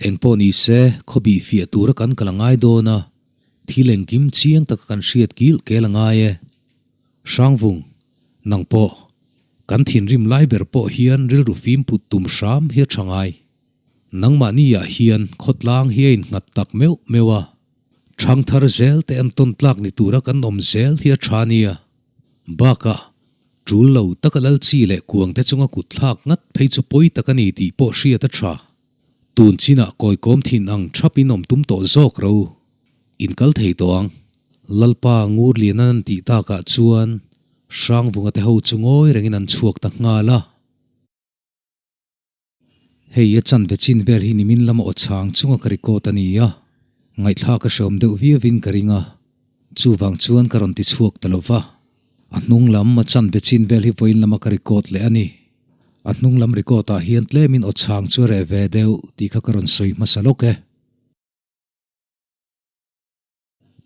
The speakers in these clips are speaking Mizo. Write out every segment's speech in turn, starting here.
Engpawh ni se, khawbih fiah tura kan kal a ngai dawn a, thil engkim chiang taka kan hriat kilh kel a ngai e. Hrangvung, nang pawh, kan thinrim lai ber pawh hian rilru fim put tum hram hi a tha ngai. Nangmahni ah hian khawtlang hi a innghat tak meuh meuh a, thangthar zel te an tawn tlak ni tura kan awm zel hi a tha nia. Bakah, tul lo taka lal chi leh kuang te chunga kut thlak ngat phei chu pawi tak a ni tih pawh hriat a tha. Tun chinah kawikawm thin ang thap in awm tum tawh zawk ro. In kal thei tawh ang. Lalpa Ngurlian an tih takah chuan Hrangvunga te ho chu ngawi rengin an chhuak ta nghal a. Hei a chanve chin vel hi nimin lama aw chhang chunga ka record a ni a, ngaihthlak a hreawm deuh viauin ka ring a, chuvang chuan ka rawn ti chhuak ta lo va. A hnung lam a chanve chin vel hi vawiin lama ka record leh a ni. A hnung lam record ah hian tlemin aw chhang chu a reh ve deuh tih kha ka rawn sawi hmasa lawk e.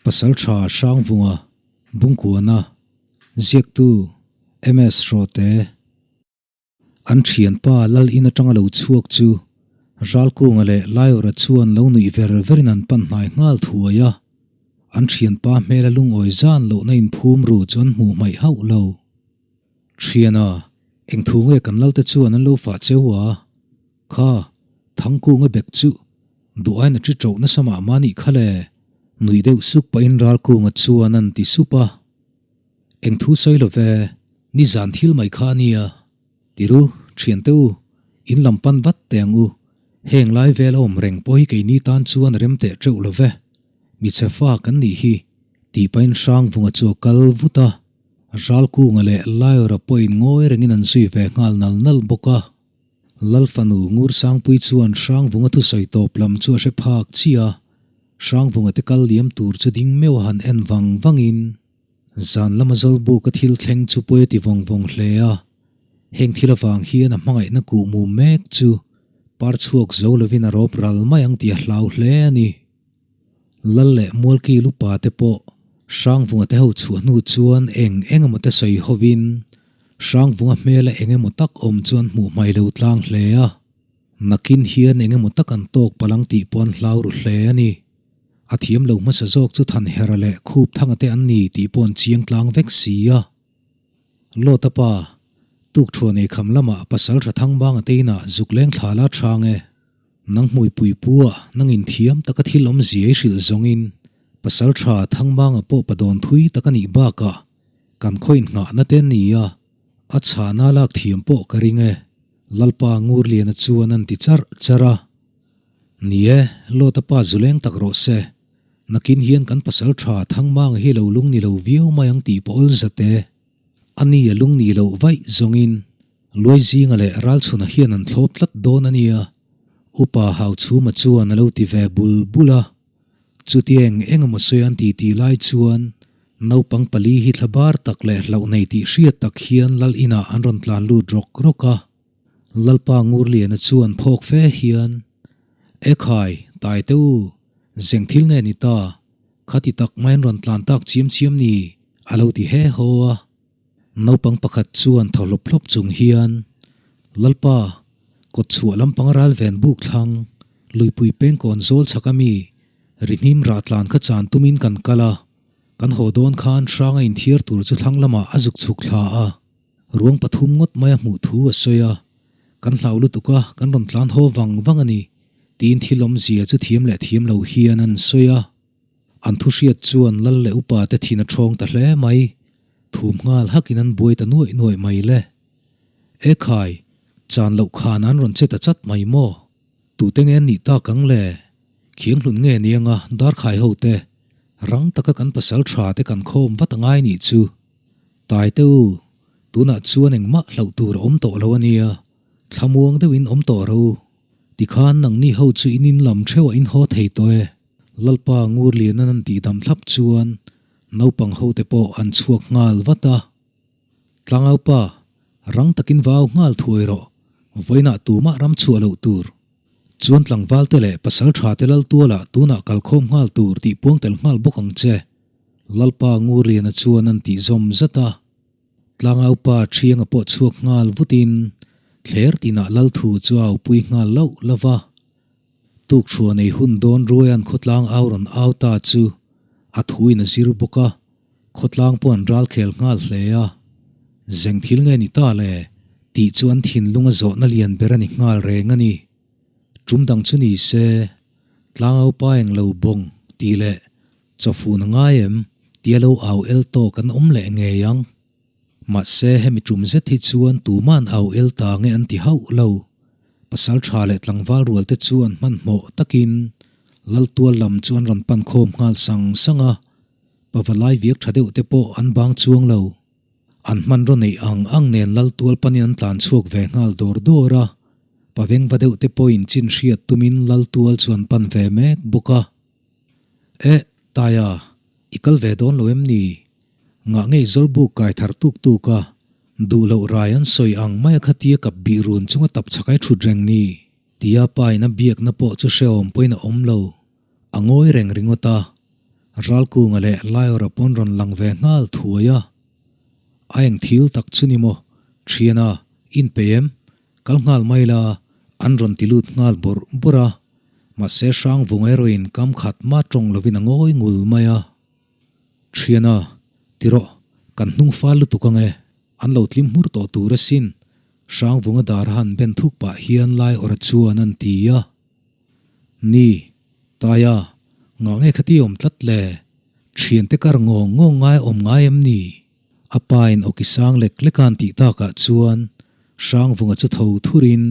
Pasal tha Hrangvunga, Bungkuana, ziaktu MS Hrawte, an thianpa Lal in atanga lo chhuak chu Ralkunga leh Laiawra chuan lo nuih ver verin an pan hnai nghal thuai a, an thianpa hmela lungawi zan lohna inphum ru chu an hmuh hmaih hauh lo. Thiana, eng thu nge kan Lalte chuan an lo fah cheu a? Kha, Thangkunga bek chu duh ain a ṭi ṭoh nasa mah mah nih kha le, nuih deuh suk pahin Ralkunga chuan an ti sup a. Eng thu sawi lo ve, nizan thil mai kha a nia. Tiru, ṭhiante u, in lam pan vat teh ang u, heng lai vel a awm reng pawh hi keini tan chuan a rem teh ṭeuh lo ve, michhe fa kan nih hi, tih pahin Hrangvunga chu a kal vut a. Ralkunga leh Laiawra pawhin ngawi rengin an zui ve nghal nal nal bawk a. Lalfanu Ngursangpui chuan Hrangvunga thusawi tawp lam chu a hre phak chiah a, Hrangvunga te kal liam tur chu ding meuh a han en vang vangin zan lama Zawlbuka thil thleng chu pawi a ti vawng vawng hle a, heng thil avang hian a hmangaihna kuh mum mek chu par chhuak zo lovin a rawp ral mai ang tih a hlau hle a ni. Lal leh Mualki lupa te pawh Hrangvunga te ho chhuah hnu chuan eng eng emaw te sawi hovin Hrangvunga hmela eng emaw tak awm chuan hmuh hmai lo tlang hle a, nakin hian eng emaw tak an tawk palh ang tih pawh an hlau ru hle a ni. A thiam lo hmasa zawk chu Thanhera leh Khupthanga te an ni tih pawh an chiang tlang vek si a. Lawta pa, tukthuan eikham lamah pasal tha Thangbanga te inah zuk leng thla la chang e. Nang hmuipui pu a, nang inthiam taka thil awmzia i hrilh zawngin pasal tha Thangmanga pawh padawn thui tak a nih bakah kan khaw inngahna te ni a, a chhana lak thiam pawh ka ring e, Lalpa Ngurliana chuan an ti charh charh a. Ni e, Lawta pa zuleng tak rawh se, nakin hian kan pasal tha Thangmanga hi lo lung ni lo viau mai ang tih pawh awl zat e. A ni a lung ni loh vaih zawngin Luaizinga leh Ralchhuna hian an thlawp tlat dawn a nia, Upa Hauchhuma chuan a lo ti ve bul bul a. Chuti eng eng emaw sawi an ti tih lai chuan naupang pali hi thla bar tak leh hlauh nei tih hriat tak hian Lal inah an rawn tlan lut rawk rawk a. Lalpa Ngurliana chuan phawk fe hian, E khai, Taite u, zeng thil nge ni ta? Khati tak mai an rawn tlan tak chiam chiam ni? a lo ti he haw a. Naupang pakhat chuan thaw hlawp hlawp chung hian, Lalpa, kawt chhuah lampang ral ven buk thlang, luipui pengkawn zawl chhak a mi, rihnim rah tlan kha chan tumin kan kal a, kan haw dawn khan hranga inthiar tur chu thlang lamah a zuk chhuk thla a, ruang pathum ngawt mai a hmuh thu a sawi a, kan hlau lutuk a, kan rawn tlan haw vang vang a ni, tiin thil awmzia chu thiam leh thiam lo hian an sawi a. An thu hriat chuan lal leh upa te thin a ṭhawng ta hle mai. Thum nghal hakin an buai ta nuaih nuaih mai le. E khai, chan loh khan an rawn che ta chat mai maw? Tute nge an nih tak ang le? Khianghlun nge ni anga darkhai ho te, rang taka kan pasal tha te kan khawm vat a ngai nih chu. Taite u, tunah chuan engmah hlauh tur a awm tawh lo a nia, thlamuang deuhin awm tawh ro. Tikhan nangni ho chu in in lam theuhah in haw thei tawh e. Lalpa Ngurlianan an tihdam thlap chuan naupang hote pawh an chhuak nghal vat a. Tlangaupa, rang takin vau nghal thuai rawh, vawiinah tumah ram chhuah loh tur. Chuan tlangvalte leh pasal thate lal tualah tunah kalkhawm nghal tur tih puang tel nghal bawk ang che, Lalpa Ngurliana chuan an tih zawm zat a. Tlangaupa Thianga pawh chhuak nghal vutin thler tinah lal thu chu a aupui nghal loh lo va. Tukṭhuan ei hun dawn Ruaia'n khawtlang au rawn au ta chu a thuin a zir bawk a, khawtlang pawh an ralkhel nghal hle a. Zeng thil nge ni ta le? tih chu an thinlung a zawhna lian ber a ni nghal reng a ni. Ṭum dang chu ni se, Tlangaupa eng lo bawng tih leh chawfun a ngai em tia lo au el tawk an awm leh ngei ang. Mahse, hemi tum zet hi chuan tuma'n au el ta nge an ti hauh lo. Pasal tha leh tlangval rual te chuan hmanhmawh takin Laltual lam chu an rawn pan khawm nghal sang sang a, pavalai viak tha deuh te pawh an bang chuang lo. An hmanraw neih ang ang nen Laltual panin an tlan chhuak ve nghal dawr dawr a, pavengva deuh te pawhin chin hriat tumin Laltual chu an pan ve mek bawk a. Eh, Taia, i kal ve dawn lo em ni? Ngah ngei Zawlbuk kai thar tuk tuk a, duh loh rai an sawi ang mai a khatia kap bih run chunga tap chak ai thut reng ni? Tia pa in a biakna pawh chu hrehawm pawhin a awm lo. A ngawi reng ringawt a, Ralkunga leh Laiawra pawn rawn lang ve nghal thuai a. A eng thil tak chu ni maw? Thiana, inpeih em? Kal nghal mai la, an rawn ti lut nghal bawrh bawrh a. Mahse Hrangvunga erawhin kam khat mah tawng lovin a ngawi ngul mai a. Thiana, ti rawh, kan hnung fal lutuk ang e, an lo tlim hmur tawh tur asin, Hrangvunga dar a han ben thuk pah hian lai awrh chuan an ti a. Ni, Taia, ngah nge khati awm tlat le? Thiante kar ngawng ngawng ngai awm ngai em ni? A pa in awki sang lek lek a an tih takah chuan Hrangvunga chu tho thurin,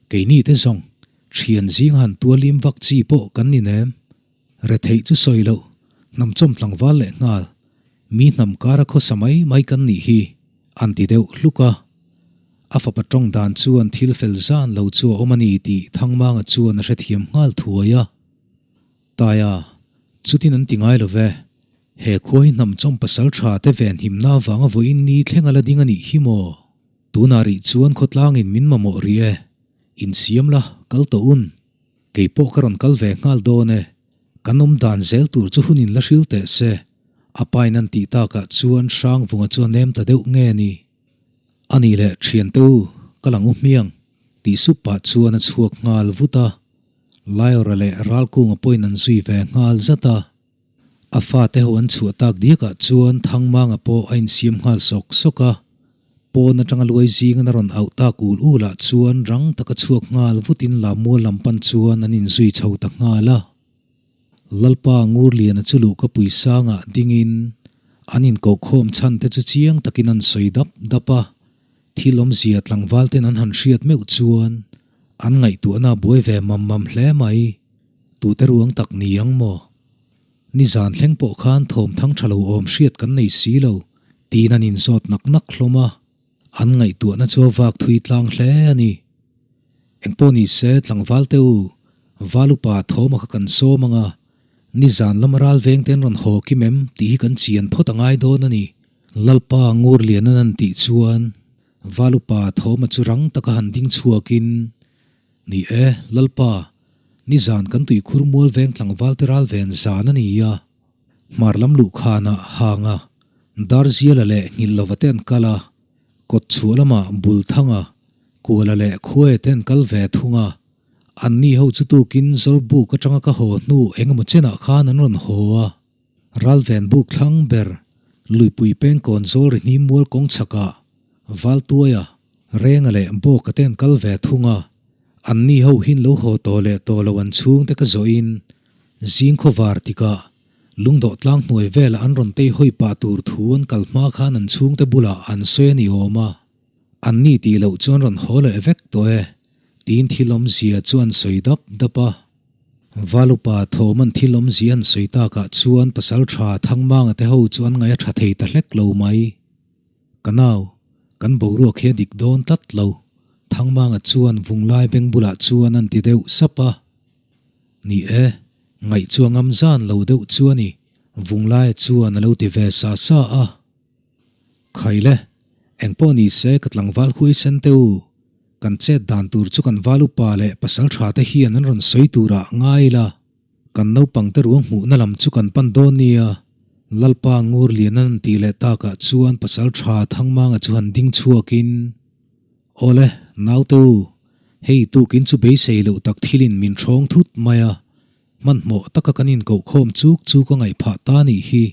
Keini te zawng, thian zinga han tualim vak chi pawh kan ni nem. Retheih chu sawi loh, hnam chawm tlangval leh nghal, mi hnam kara khawsa mai mai kan nih hi, an ti deuh hluk a. A fapa tawng dan chuan thil fel zan lo chu a awm a ni tih Thangmanga chuan a hrethiam nghal thuai a. Taia, chutin an ti ngai lo ve. He khua hi hnam chawm pasal tha te venhimna avanga vawiin ni thleng a la ding a nih hi maw? Tunah rih chuan khawtlangin min mamawh rih e. Insiam la, kal tawh un. Kei pawh ka rawn kal ve nghal dawn e, kan awm dan zel tur chu hun in la hril teh se, a pain an tih takah chuan Hrangvunga chu a nem ta deuh nge ni? A nih leh thiante u, ka lang u hmiang, tih sup pah chuan a chhuak nghal vut a, Laiawra leh Ralkunga pawhin an zui ve nghal zat a. A fate ho an chhuah tak diakah chuan Thangmanga pawh a insiam nghal sawk sawk a. Pawn atanga luai zingan a rawn auh tak ul ul ah chuan rang taka chhuak nghal vutin Lammual lam pan chuan an inzui chho ta nghal a. Lalpa Ngurliana chu luhka puisangah dingin an inkohkhawm chhan te chu chiang takin an sawi dap dap a. Thil awmzia tlangval ten an han hriat meuh chuan an ngaihtuahna a buai ve mam mam hle mai. Tute ruang tak ni ang maw? Nizan thleng pawh khan thawm thang tha lo awm hriat kan nei si lo, tiin an inzawt nak nak hlawm a, an ngaihtuahna chu a vak thui tlang hle a ni. Engpawh ni se, tlangval te u, val upa thawm a kha kan sawm ang a, nizan lama ral veng te an rawn haw kim em tih hi kan chian phawt a ngai dawn a ni. Lalpa Ngurlian an an tih chuan val upa thawm a chu rang taka han ding chhuakin, Ni e, Lalpa, nizan kan tuikhur mual veng tlangval te ral ven zan a ni a. Hmar lam luhkhanah Hanga, Darziala leh Nghilhlova te an kal a, Kawtchhuah lamah Bulthanga, Kuala leh Khuaia te an kal ve thung a. Anni ho chu tukin Zawlbuk atanga ka haw hnu engemaw chenah khan an rawn haw a. Ralven buk thlang ber, Luipui pengkawn zawl ri hnim mual kawng chhakah Valtuaia, Renga leh Bawka te an kal ve thung a, anni ho hin lo haw tawh leh tawh lo an chhungte ka zawhin zing khawvar tikah lungdawh tlang hnuai velah an rawn tei hawi pah tur thu an kal hma khan an chhungte bulah an sawi a ni awm a, anni tih loh chu an rawn haw leh vek tawh e tiin thil awmzia chu an sawi dap dap a. Valupa thawm an thil awmzia an sawi takah chuan pasal tha Thangmanga te ho chu an ngaih a tha thei ta hlek lo mai. Ka nau, kan boruak hi a dik dawn tlat lo, Thangmanga chuan Vunglai beng bulah chuan an ti deuh sap a. Ni e, ngaih chu a ngam zan lo deuh chu a ni, Vunglaia chuan a lo ti ve sa sa a. Khaile, engpawh ni se ka tlangval huaisen teh u, kan chet dan tur chu kan val upa leh pasal tha te hian an rawn sawi turah ngai ila, kan naupang te ruang hmuhna lam chu kan pan dawn nia, Lalpa Ngurlian an tih leh takah chuan pasal tha Thangmanga chu han ding chhuakin, Awle, naute u, Hei tukin chu beisei loh tak thilin min ṭhawng thut mai a, hmanhmawh taka kan inkohkhawm chuk chu ka ngaih phah ta nih hi.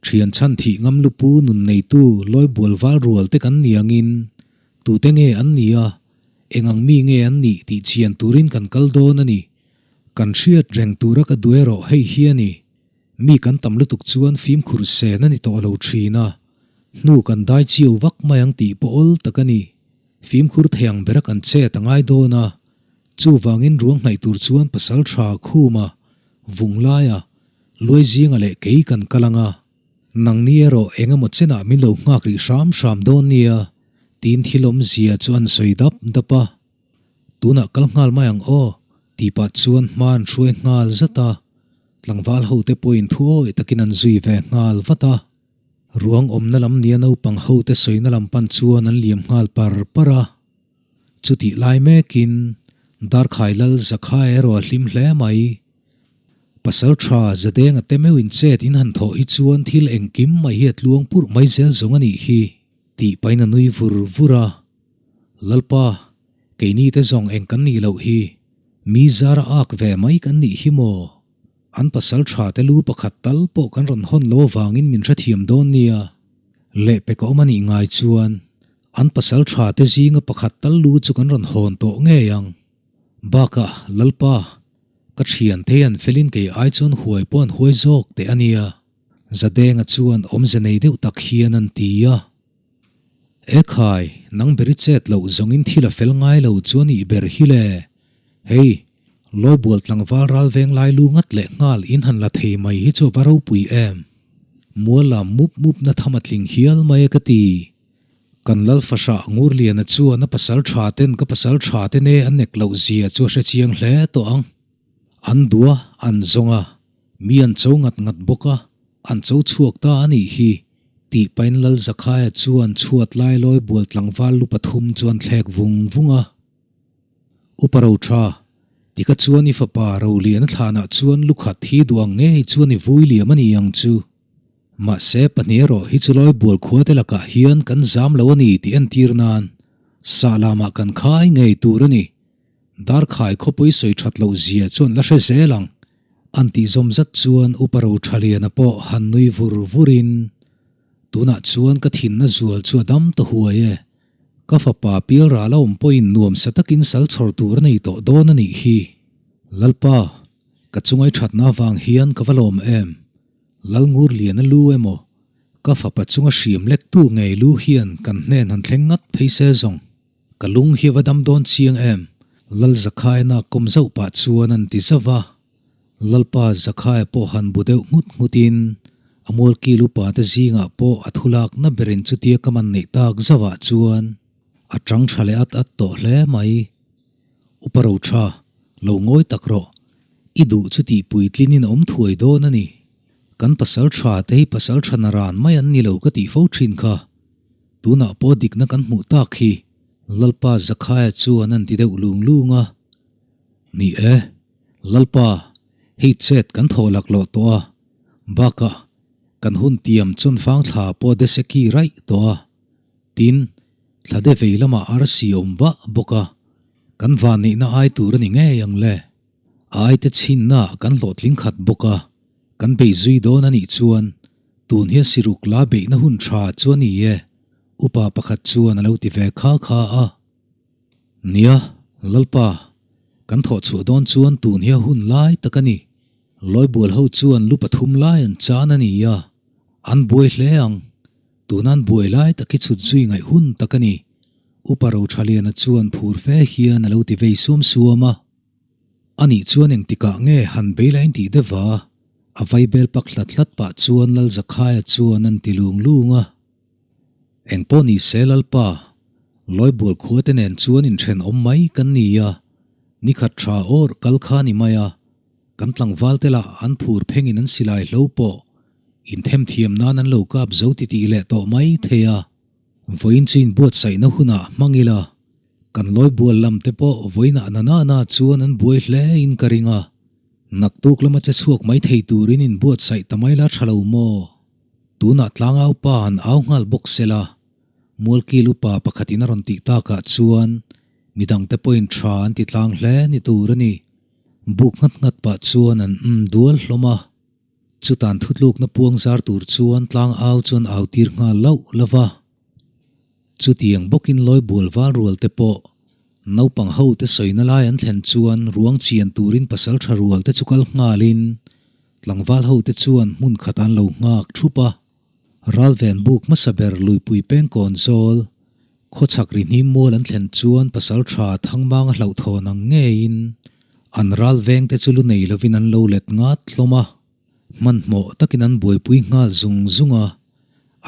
Ṭhian chhan thih ngam lupu nun neitu lawi bual val rual te kan ni angin tute nge an ni a, eng ang mi nge an nih tih chian turin kan kal dawn a ni. Kan hriat reng tura ka duh erawh hei hi a ni. Mi kan tam lutuk chuan fimkhur sen a ni tawh lo thin a, hnu kan dai chiau vak mai ang tih pawh awl tak a ni. Fimkhur thei ang bera kan chet a ngai dawn a, chuvangin ruang hnaih tur chuan pasal tha khuma vung laia luai zinga leh kei kan kal ang a, nangni erawh eng emaw chenah min lo nghak rih hram hram dawn nia, tiin thil awmzia chu an sawi dap dap a. Tunah kal nghal mai ang aw, tih pah chuan hma an hruai nghal zat a, tlangval hote pawhin thu awi takin an zui ve nghal vat a. Ruang awmna lam nia naupang hote sawina lam pan chuan an liam nghal par par a. Chutih lai mekin Darkhai Lal Zakhai erawh a hlim hle mai. Pasal tha Zadenga te meuhin chet in han thawh hi chuan thil engkim mai hi a tluang purh mai zel zawng a nih hi, tih pahin a nui vur vur a. Lalpa, keini te zawng eng kan nih loh hi, mi zara ak ve mai kan nih hi maw? An pasal tha te lu pakhat tal pawh kan rawn hawn lo avangin min hrethiam dawn nia. Lehpek a awm a nih ngai chuan an pasal tha te zinga pakhat tal lu chu kan rawn hawn tawh ngei ang. Bakah, Lalpa, ka thian thei an felin kei ai chuan huai pawh an huai zawk teh a nia. Zadenga chuan awmze nei deuh tak hian an ti a. Ekhai, nang ber i chet loh zawngin thil a fel ngai lo chu a nih ber hi le. Hei, Lawbual tlangval ral veng lai lu ngat leh nghal in han la thei mai hi chu a va ropui em. Mual lam mup mup na tham a tling hial mai e ka ti. Kan lal fahrah Ngurliana chuan a pasal tha ten ka pasal tha te ne a nek loh zia chu a hre chiang hle tawh ang. An dua, an zawng a, Mi an cho ngat ngat bawk a, an cho chhuak ta a nih hi, tih pahin Lal Zakhaia chuan chhuat lai lawi bual tlangval lu pathum chu an thlek vung vung a. Upa Roṭha, tika chuan i fapa Roliana thlanah chuan lu khat hi duh ang ngei chuan i vui liam a ni ang chu. Mahse, pahnih erawh hi chu lawi bual khuate lakah hian kan zam lo a ni tih entir nan sah lamah kan khai ngei tur a ni. Darkhai khawpui sawi that loh zia chuan la hre zel ang. An tih zawm zat chuan Upa Rothaliana pawh han nui vur vurin, Tunah chuan ka thinna zual chu a dam ta huai e. Ka fapa pialral a awm pawhin nuamsa takin sal chhawr tur a nei tawh dawn a nih hi. Lalpa, ka chungai thatna avang hian ka va lawm em? Lalngurliana lu emaw, ka fapa chunga hriam lektu ngei lu hian kan hnen han thleng ngat phei se zawng. Ka lung hi a va dam dawn chiang em? Lal Zakhaina kawm zauh pah chuan an ti zauh va. Lalpa Zakhaia pawh han bu deuh nghut nghutin a mualkil upa te zingah pawh a thulakna berin chutia ka man neih tak zauhah chuan a tang tha leh at at tawh hle mai. Upa Roṭha, lo ngawi tak rawh. I duh chu tihpuitlinin a awm thuai dawn a ni. Kan pasal tha te hi pasal tha naran mai an ni lo ka tih fo thin kha. Tunah pawh dikna kan hmuh tak hi Lalpa Zakhaia chuan an ti deuh lung lung a. Ni e, Lalpa, hei chet kan thaw laklawh tawh a, bakah kan hun tiam chuan fang thla pawh deseki raih tawh a, tin, thla de vei lamah arsi awm vah bawk a, kan vanneihna ai tur a ni ngei ang le. A aite chhinna kan hlawhtling khat bawk a, kan bei zui dawn a nih chuan Tun hi a siruk la beihna hun tha chu a ni e, upa pakhat chuan a lo ti ve kha kha a. Nia, Lalpa, kan thawh chhuah dawn chuan tun hi a hun lai tak a ni. Lawibual ho chuan lu pathum lai an chan a ni a, an buai hle ang. Tuna an buai lai tak hi chhut zui ngaih hun tak a ni, Upa Rothaliana chuan phur fe hian a lo ti vei suam suam a. Anih chuan engtikah nge han bei la intih deuh va? A vaibel pak hlat hlat pah chuan Lal Zakhaia chuan an ti lung lung a. Engpawh ni se Lalpa, Lawibual khua te nen chuan inthen awm mai kan ni a, nikhat tha awr kal kha ni mai a, kan tlangval te lah an phur phengin an silai hlo pawh inthemthiam nan an lo kap zo titih leh tawh mai thei a. Vawiin chu inbuatsaihna hunah hmang ila, kan lawibual lam te pawh vawiinah na na na chuan an buai hle in ka ring a, naktuk lama che chhuak mai thei turin inbuatsaih ta mai la tha lo maw? Tunah tlangau pa han au nghal bawk se la, Mualkil upa pakhatin a rawn tih takah chuan Midangte pawhin tha an ti tlang hle ni tur a ni. Buk nghat nghat pah chuan an um dual hlawm a. Chutan thutlukna puang zar tur chuan tlang au chuan au tir nghal lauh lauh va. Chutiang bawkin lawi bual val rual te pawh naupang ho te sawina lai an thlen chuan ruang chian turin pasal tha rual te chu kal nghalin tlangval ho te chuan hmun khat an lo nghak thup a. Ralven buk hmasa ber luipui pengkawn zawl khawchhak ri hnim mual an thlen chuan pasal tha Thangmanga hlauhthawn ang ngeiin an ral veng te chu lu nei lovin an lo let ngat hlawm a. Hmanhmawh takin an buaipui nghal zung zung a,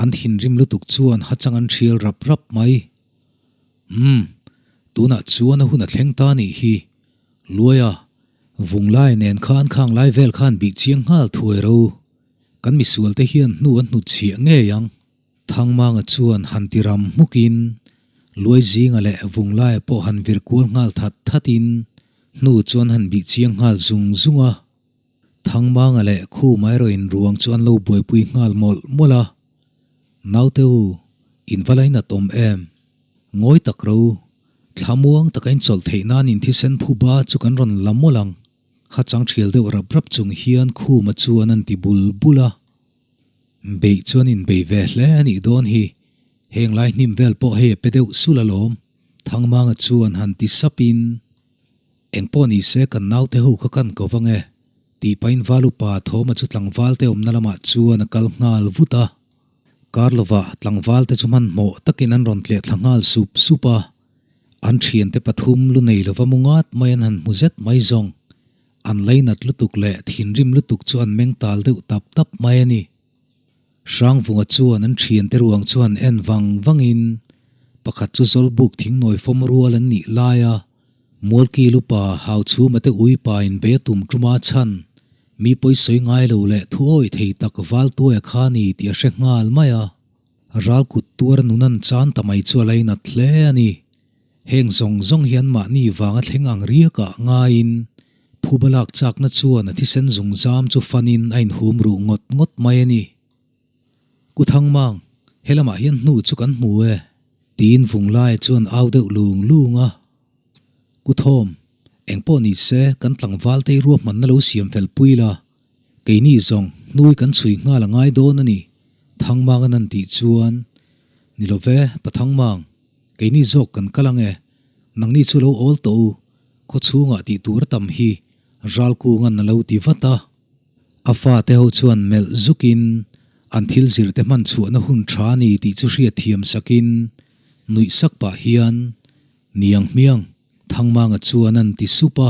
an thinrim lutuk chuan hachang an thial rap rap mai. Umm, tunah chuan a hun a thleng ta nih hi. Luaia, Vunglai nen khan khang lai vel khan bih chiang nghal thuai ro. Kan misualte hian hnu an hnut chhiah ngei ang. Thangmanga chuan han ti ram hmukin, Luaizinga leh Vunglaia pawh han vir kual nghal that thatin hnu chuan han bih chiang nghal zung zung a. Thangmanga leh Khuma erawhin ruang chu an lo buaipui nghal mawlh mawlh a. Naute u, in va lainat awm em? Ngawi tak ro, thlamuang taka inchawlh theih nan in thisen phuba chu kan rawn la mawlh ang. Ha chang thial deuh rap rap chung hian Khuma chuan an ti bul bul a. Beih chuan in bei ve hle a nih dawn hi, heng lai hnim vel pawh hei a pe deuh sul alawm, Thangmanga chuan han ti sapin, Eng pawh ni se kan naute ho kha kan ko vang e, tih pahin Valupa Thawma chu tlangvalte awmna lamah chuan a kal nghal vut a. Karlova tlangvalte chu hmanhmawh takin an rawn tleh thla nghal sup sup a. An thiante pathum lu nei lova mu ngat mai an han hmu zet mai zawng. An lainat lutuk leh thinrim lutuk chu an meng tal deuh tap tap mai a ni. Hrangvunga chuan an thiante ruang chu han en vang vangin pakhat chu Zawlbuk thingnawi fawm rual an nih laia Mualki lupa Hauchhuma te uipa in be a tum tuma chhan mi pawisawi ngai lo leh thu awih thei tak Valtuaia kha ni tih a hre nghal mai a. Ral kut tuar nun an chan ta mai chu a lainat hle a ni. Heng zawng zawng hian mahni vanga thleng ang riakah ngaiin phuba lak chakna chuan a thisen zung zam chu fanin a inhum ruh ngawt ngawt mai a ni. Ku Thangmang, he lamah hian hnu chu kan hmu e, tiin Vunglaia chuan au deuh lung lung a. Ku Thawm, engpawh ni se kan tlangval te i ruahmanna lo siam fel pui la, Keini zawng hnui kan chhui nghal a ngai dawn a ni, Thangmang an han tih chuan, Ni lo ve, Pa Thangmang, keini zawk kan kal ang e, nangni chu lo awl tawh u, khaw chhungah tih tur a tam hi, Ralkunga'n a lo ti vat a. A fate ho chuan melh zukin an thil zirte hman chhuahna hun tha a ni tih chu hriatthiam sakin nuih sak pah hian, Niang hmiang, Thangmanga chuan an ti sup a.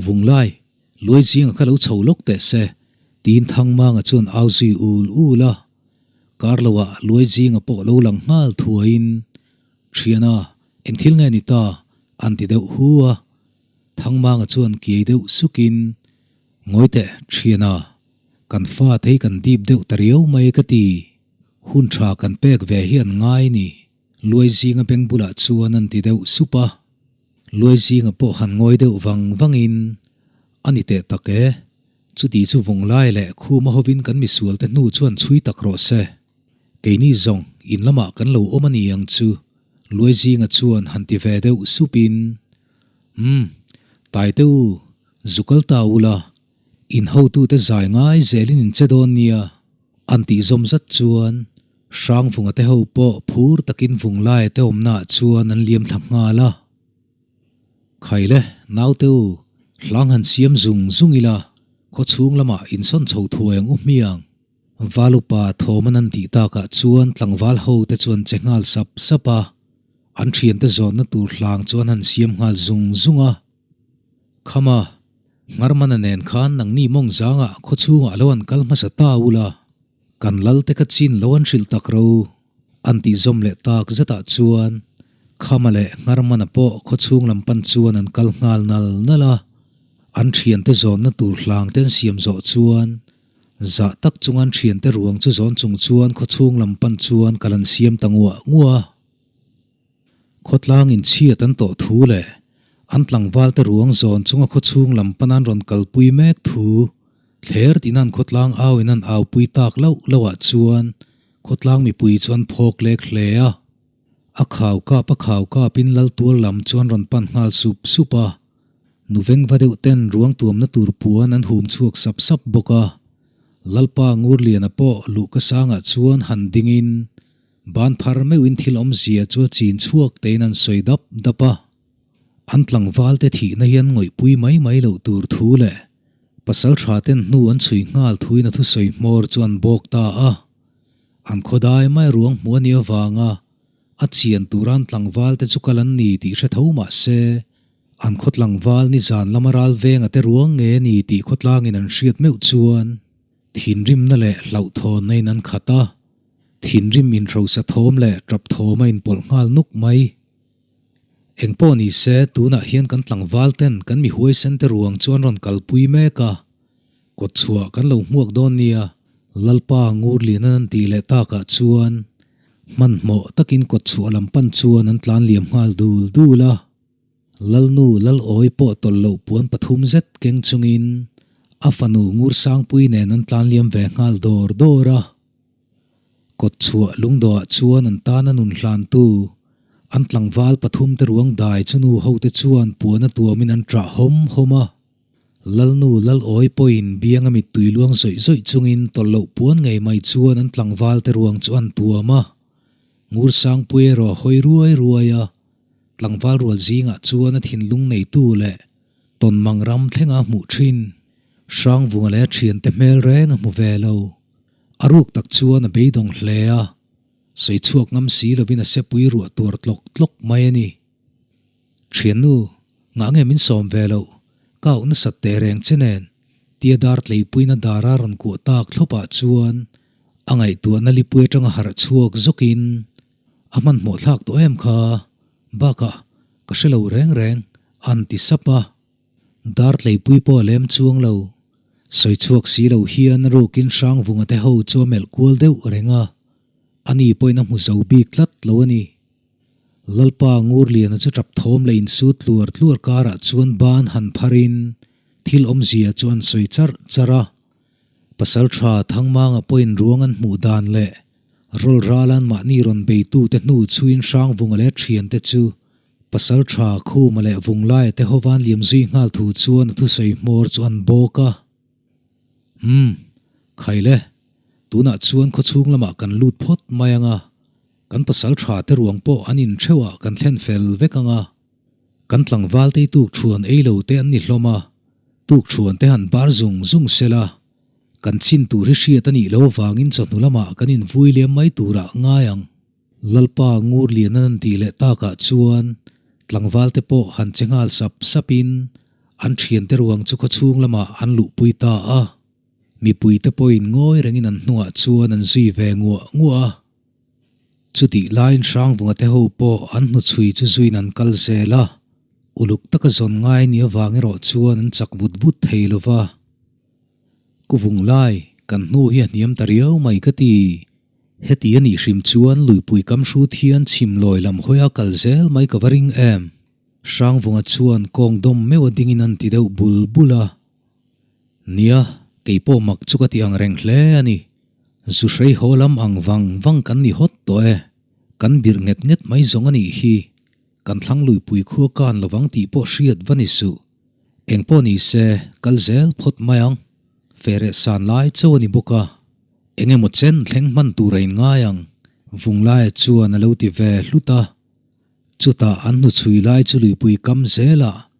Vunglai, luai zinga kha lo chho lawk teh se, tiin Thangmanga chuan au zui ul ul a. Kar loah luai zinga pawh lo lang nghal thuaiin, Thiana, eng thil nge ni ta? an ti deuh hu a. Thangmanga chuan kiai deuh sukin, Ngawi teh, Thiana, kan fate hi kan dip deuh ta riau mai ka ti. Hun tha kan pek ve hi an ngai ni, luai zinga beng bulah chuan an ti deuh sup a. Luai zinga pawh han ngawi deuh vang vangin, A ni teh tak e, chuti chu vung lai leh khuma hovin kan misualte hnu chuan chhui tak rawh se. Keini zawng in lamah kan lo awm a ni ang chu, Luai zinga chuan han ti ve deuh supin, Umm, Taite u, zu kal ta ula, in hotute zai ngai zelin in che dawn nia, an tih zawm zat chuan Hrangvunga te ho pawh phur takin Vunglaia te awmnaah chuan an liam thla nghal a. Khaile, naute u, hlang han siam zung zung ila, khaw chhung lamah insawn chho thuai ang u hmiang. Valupa thawm an han tih takah chuan tlangval ho te chuan che nghal sap sap a, an thiante zawnna tur hlang chu an han siam nghal zung zung a. Khama, Ngharmana nen khan nangni mawng zangah khaw chhungah lo an kal hmasa ta ula. Kan lal te kha chin lo an hrilh tak ro. An tih zawm leh tak zetah chuan Khama leh Ngharmana pawh khaw chhung lam pan chuan an kal nghal nal nal a. An thiante zawnna tur hlang te an siam zawh chuan zah tak chunga an thiante ruang chu zawn chung chuan khaw chhung lam pan chuan kal an siam ta nguah nguah a. Khawtlang in chhiat an tawh thu leh an tlangval te ruang zawn chunga khaw chhung lam pan an rawn kalpui mek thu thler tin an khawtlang au in an aupui tak loh loh ah chuan khawtlang mipui chu an phawk lek hle a. A khau kap a khau kapin lal tual lam chuan rawn pan nghal sup sup a. Nu vengva deuh ten ruang tuamna tur puan an hum chhuak sap sap bawk a. Lalpa Ngurliana pawh luhka sangah chuan han dingin ban phar meuhin thil awmzia chu a chin chhuak tein an sawi dap dap a. An tlangval te thihna hian ngawihpui mai mai loh tur thu leh pasal tha ten hnu an chhui nghal thuin a thusawi hmawr chu an bawk ta a. An khawdai mai ruang hmu a nih avanga a chian tura an tlangval te chu kal an ni tih hre tho mah se, an khaw tlangval nizan lama ral venga te ruang nge a ni tih khawtlangin an hriat meuh chuan thinrimna leh hlauhthawnna in an khat a, thinrim inhrosa thawm leh tap thawm a inpawlh nghal nuk mai. Engpawh ni se, tunah hian kan tlangval ten kan mi huaisen te ruang chu an rawn kalpui mek a, kawt chhuah kan lo hmuak dawn nia, Lalpa Ngurlian an tih leh takah chuan hmanhmawh takin kawt chhuah lam pan chuan an tlan liam nghal dul dul a. Lalnu Lalawi pawh tawlh loh puan pathum zet keng chungin a fanu Ngursangpui nen an tlan liam ve nghal dawr dawr a. Kawt chhuah lungdawhah chuan an tana nun hlantu an tlangval pathum te ruang dai chu nu hote chuan puan a tuamin an ṭah hawm hawm a. Lalnu Lalawi pawhin bianga mittui luang zawih zawih chungin tawlh loh puan ngei mai chuan an tlangval te ruang chu an tuam a. Ngursangpui erawh a hawi ruai ruai a, tlangval rual zingah chuan a thinlung neitu leh tawnmang ram thlenga hmuh ṭhin Hrangvunga leh a ṭhiante hmel reng a hmu ve lo. A ruk tak chuan a beidawng hle a, sawi chhuak ngam si lovin a sepui ruah tuar tlawk tlawk mai a ni. Thiannu, ngah nge min sawm ve loh? Ka auh nasat teh reng che nen, tia dar tleipuina dara rawn kuah tak thlawpah chuan a ngaihtuahna lipui atanga harh chhuak zawkin a hmanhmawh thlak tawh em kha? Bakah, ka hre lo reng reng, an ti sap a. Dar tleipui pawh a lem chuang lo. Sawi chhuak si lo hian a rukin Hrangvunga te ho chu a melh kual deuh reng a, ani pawhin a hmu zo bik tlat lo a ni. Lalpa Ngurliana chu tap thawm leh insut tluar tluar karah chuan ban han pharin thil awmzia chu an sawi charh charh a. Pasaltha Thangmanga pawhin ruang an hmuh dan leh rawlrala'n mahni rawn beitute hnu chhuin Hrangvunga leh thiante chu Pasal tha Khuma leh Vunglaia te hovan liam zui nghal thu chuan a thusawi hmawr chu an bawk a. Umm, khai le, tunah chuan khawchhung lamah kan lut phawt mai ang a, kan pasal tha te ruang pawh an in theuhah kan thlen fel vek ang a. Kan tlangval tei tuk thuan ei lo te an ni hlawm a, tuk thuan te han bar zung zung sela, kan chin tur hi hriat a nih loh avangin chawhnu lamah kan invui liam mai turah ngai ang. Lalpa Ngurlian an tih leh takah chuan tlangval te pawh han che nghal sap sapin an thiante ruang chu khawchhung lamah an luhpui ta a. Mipui te pawhin ngawi rengin an hnungah chuan an zui ve nguah nguah a. Chutih laiin Hrangvunga te ho pawh an hnuchhui chu zuiin an kal zel a, uluk taka zawn ngai ni avang erawh chuan an chak vut vut thei lo va. Kuvung lai kan hnu hi a hniam ta riau mai ka ti. Heti a nih hrim chuan luipui kam hrut hian chhim lawi lam hawi a kal zel mai ka va ring em? Hrangvunga chuan kawng dawm meuh a dingin an ti deuh bul bul a. Nia, kei pawh mak chu ka ti ang reng hle a ni. Zu hrei haw lam ang vang vang kan ni hawt tawh e. Kan birh nget nget mai zawng a nih hi. Kan thlang luipui khua kan lovang tih pawh hriat va ni suh. Engpawh ni se, kal zel phawt mai ang. Fereh san lai chauh a ni bawk a. Eng emaw chen thleng hman tur a inngai ang, Vunglaia chuan a lo ti ve hlut a. Chutah an hnuchhui lai chu luipui kam zelah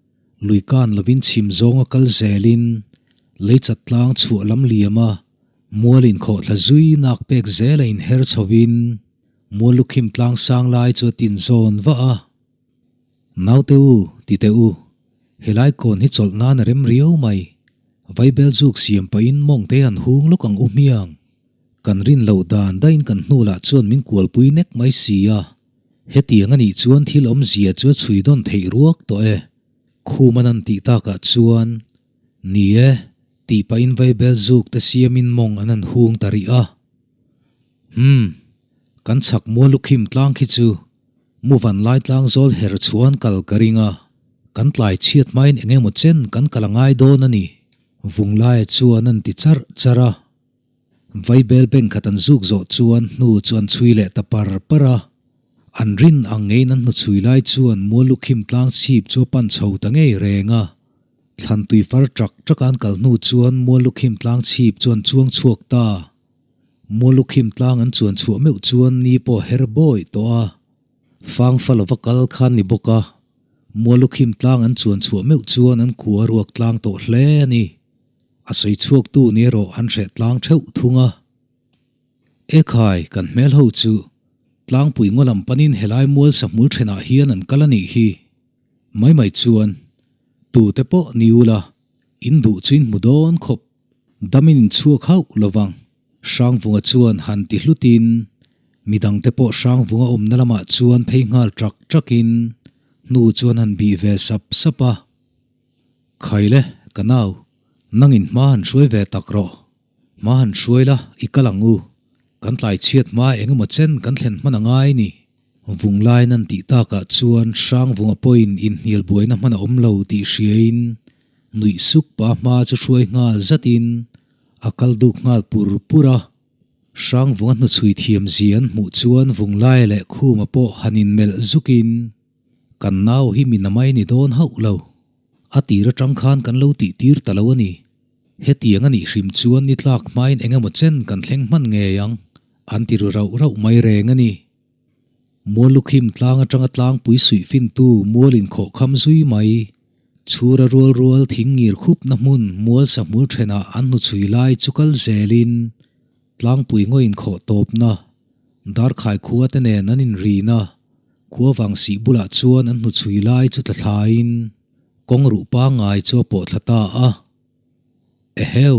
lui kan lovin chhim zawnga kal zelin lei chat tlang chhuah lam liam a, mual inkhawhthla zui nak pek zela inher chhovin mual lukhim tlang sang lai chu a tin zawn vah a. Naute u, ti teh u, helai kawn hi chawlh nan a rem riau mai. Vaibel zuk siam pahin mawngte han hung lawk ang u hmiang. Kan rin loh dan daihin kan hnu lah chuan min kualpui nek mai si a. Hetiang a nih chuan thil awmzia chu a chhui dawn theih ruak tawh e. Khum an han tih takah chuan, Ni e, tih pahin vaibel zuk te siamin mawng an han hung ta rih a. Umm, kan chhak mual lukhim tlang khi chu Muvan lai tlang zawl her chuan kal ka ring a, kan tlai chhiat hmain eng emaw chen kan kal a ngai dawn a ni, Vunglaia chuan an ti charh charh a. Vaibel beng khat an zuk zawh chuan hnu chu an chhui leh ta par par a. An rin ang ngeiin an hnuchhui lai chuan Muallukhim tlang chhip chu a pan chho ta ngei reng a. Thlan tui far ṭak ṭak a an kal hnu chuan Muallukhim tlang chhip chu an chuang chhuak ta. Muallukhim tlang an chuan chhuah meuh chuan ni pawh a her bawi tawh a. Fangfa lova kal khan ni bawk a, Muallukhim tlang an chuan chhuah meuh chuan an kua ruak tlang tawh hle a ni. A sawi chhuaktu ni erawh an hreh tlang theuh thung a. Ekhai, kan hmel ho chu tlangpui ngaw lam panin helai mual sahmul thenah hian an kal a nih hi. Mai mai chuan, tute pawh ni ula, in duh chu in hmu dawn khawp. Damin in chhuak hauh lovang. Hrangvunga chuan han ti hlutin, midangte pawh Hrangvunga awmna lamah chuan phei nghal ṭak ṭakin hnu chuan han bih ve sap sap a. Khaile, ka nau, nangin hma han hruai ve tak rawh. Hma han hruai la, i kal ang u. Kan tlai chhiat hma eng emaw chen kan thlen hman a ngai ni. Vung lain an tih takah chuan Hrangvunga pawhin inhnial buaina hman a awm lo tih hriain nuih suk pa hma chu hruai nghal zatin a kal duk nghal pur pur a. Hrangvunga hnuchhui thiam zia an hmuh chuan Vunglaia leh Khuma pawh han inmelh zukin kan nau hi mi namai ni dawn hauh lo. A tir atang khan kan lo tih tir ta lo a ni. Hetiang a nih hrim chuan ni tlak hmain eng emaw chen kan thleng hman ngei ang, an ti ru rauh rauh mai reng a ni. Muallukhim tlang atanga tlangpui suih fintu mual inkhawh kham zui mai, chhura rual rual thing ngir khupna hmun mual sahmul thenah an hnuchhui lai chu kal zelin tlangpui ngaw inkhawh tawpna, darkhai khua te nen an inrina, khua vang sih bulah chuan an hnuchhui lai chu tla thlain kawng ruh pangngai chu a pawh thla ta a. Eheu,